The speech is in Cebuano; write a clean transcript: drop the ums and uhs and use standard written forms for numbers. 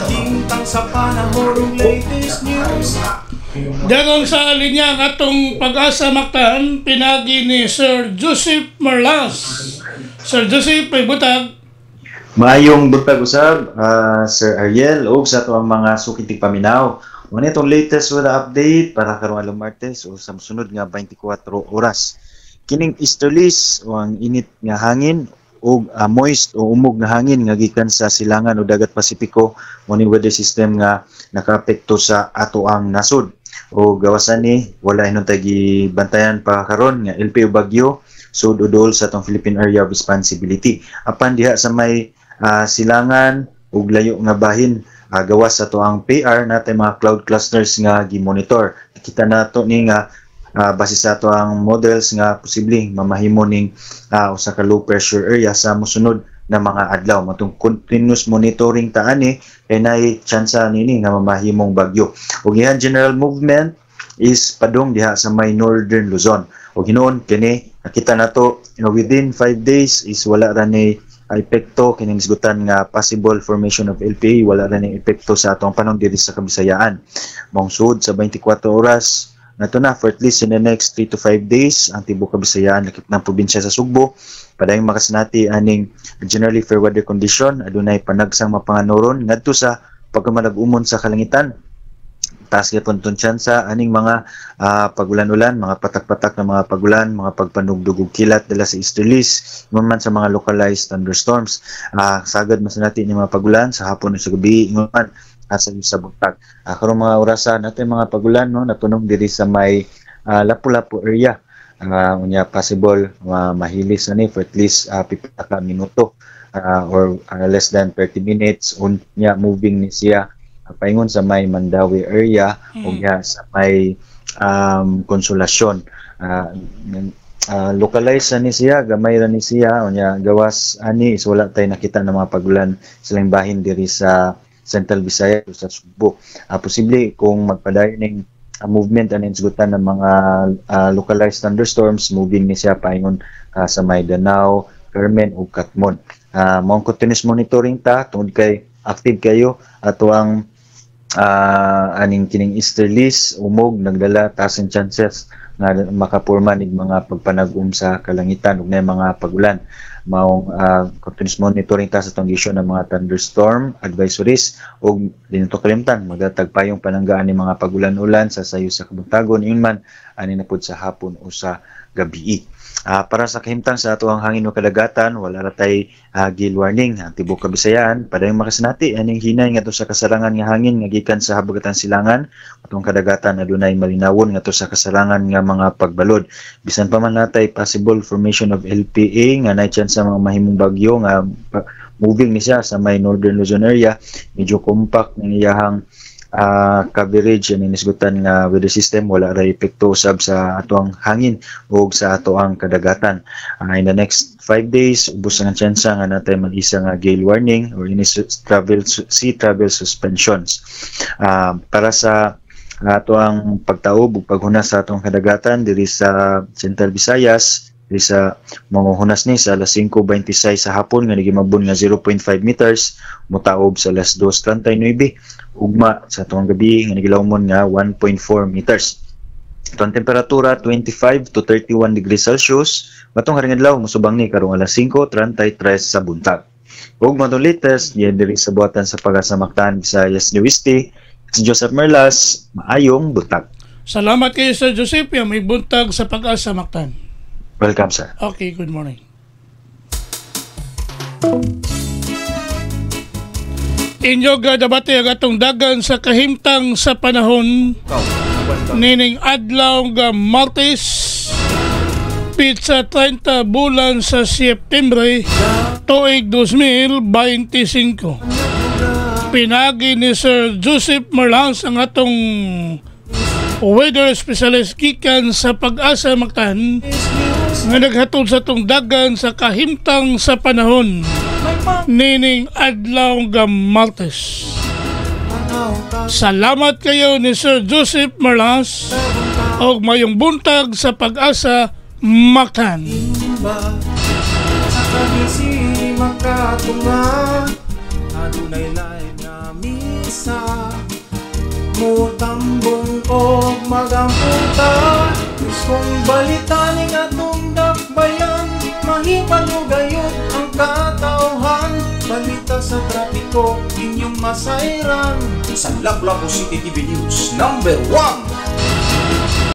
Kahimtang sa panahon ug latest news. Dagon sa linya ang atong Pag-asa Mactan, pinagi ni Sir Joseph Marlas. Sir Joseph, may buntag. Maayong buntag usab, Sir Ariel, ug sa atoang mga suking tigpaminaw. Mao itong latest weather update para karong adlaw Martes o sa mosunod nga 24 oras. Kining easterlies o ang init nga hangin ug moist o umog nga hangin nga gikan sa silangan o dagat Pasipiko mo ni weather system nga nakaapekto sa atoang nasod. O gawasan ni wala hinuon gibantayan pa karon nga LP o bagyo sud o duol sa atong Philippine Area of Responsibility. Apan diha sa may silangan ug layo nga bahin gawas sa atoang PR natay mga cloud clusters nga gi-monitor. Kita nato ni nga base sa atoang models nga posible mamahimo ning usa ka low pressure area sa mosunod na mga adlaw. Matong continuous monitoring ta ani kay naay tsansa nini nga mamahimong bagyo. Ug iyang general movement is padung diha sa may Northern Luzon. Ug hinuon kini nakita nato within 5 days is wala ra ni epekto kining hisgutan nga possible formation of LPA, wala ra ni epekto sa atong panahon diri sa Kabisayaan. Maong sud sa 24 oras nato na for at least in the next 3 to 5 days ang tibuok Kabisayaan lakip ng probinsya sa Sugbo padayong makasinati aning generally fair weather condition. Adunay panagsang mapanganuron ngadto sa pagkamalag-umon sa kalangitan. Taas gyapon tong tsansa aning mga pagulan-ulan, mga patak-patak na mga pagulan, mga pagpanugdog ug kilat dala sa easterlies, ingon man sa mga localized thunderstorms. Sagad mas natin ni mga pagulan sa hapon ug sa gabi, ingon man sa buntag. Karong mga orasa natin mga pagulan, no, natunog diri sa may Lapu-Lapu area. Unya possible mahilis na ni for at least pipila ka minuto or less than 30 minutes, unya moving ni siya paingon sa may Mandaue area ug sa may Consolacion. Localized na ni siya, gamay ra ni siya. Unya gawas ani is wala tay nakita ng mga pagulan sa laing bahin diri sa Central Visayas o sa Sugbo. Posible kung magpadayon ning movement ani hisgutan ng mga localized thunderstorms, moving ni siya paingon sa may Danao, Carmen ug Katmon. Mao continuous monitoring ta tungod kay active kayo ato ang aning kining easterlies umog nagdala taas ang chances nga makapurma nig mga pagpanag-um sa kalangitan ug na mga pagulan. Maong continuous monitoring ta sa atong issue ng mga thunderstorm advisories ug di nato kalimtan magatag payong pananggaan ni mga pagulan-ulan sa sayo sa kabuntagon, ingon man ani na pud sa hapon o sa gabi. Para sa kahimtang sa atoang hangin o kadagatan, wala ra tay gale warning. Ang tibuok Kabisayaan padayong makasinati aning hinay ngadto sa kasarangan nga hangin nga gikan sa habagatan silangan. Atong kadagatan adunay malinawon ngadto sa kasarangan nga mga pagbalod. Bisan pa man natay possible formation of LPA nga nay chance sa mga mahimong bagyo nga moving ni siya sa may Northern Luzon area, medyo compact ng iyahang coverage ani nisgutan nga weather system, wala ra epekto usab sa atoang hangin ug sa atoang kadagatan. In the next 5 days ubos ang tsansa nga natay mag-isa nga gale warning or any travel sea travel suspensions. Para sa atoang pagtaob ug paghunas sa atong kadagatan diri sa Central Visayas, diri sa mga hunas ni sa alas 5:26 sa hapon nga nagimabon nga 0.5 meters, motaob sa alas 2:39 ugma sa atong gabi nga nagilawmon nga 1.4 meters. Ito ang temperatura 25 to 31 degrees Celsius. Matong haring adlaw mosubang ni karong alas 5:33 sa buntag. Ug matong latest diyan diri sa buhatan sa Pag-asa Mactan, Visayas, New si Joseph Merlas, maayong buntag. Salamat kayo, Sir Joseph. May buntag sa Pag-asa Mactan. Welcome, sir. Okay, good morning. Inyo gadabati ang atong dagan sa kahimtang sa panahon nining adlaw nga Martes, pitsa 30 bulan sa Setyembre, tuig 2025. Pinagi ni Sir Joseph Marlans, ang atong weather specialist gikan sa Pag-asa Mactan, nga naghatod sa atong dagan sa kahimtang sa panahon nining adlaw nga Martes. Salamat kayo ni Sir Joseph Marlas og mayong buntag sa Pag-asa Mactan. Sa kabisi makatunga adunay lain nga. Sa mutambong og magamputa. Kung balita ning atong dakbayan, mahibalo gayud ang katawhan. Balita sa trapiko inyong masayran Sa Lapu-Lapu City TV News, number 1.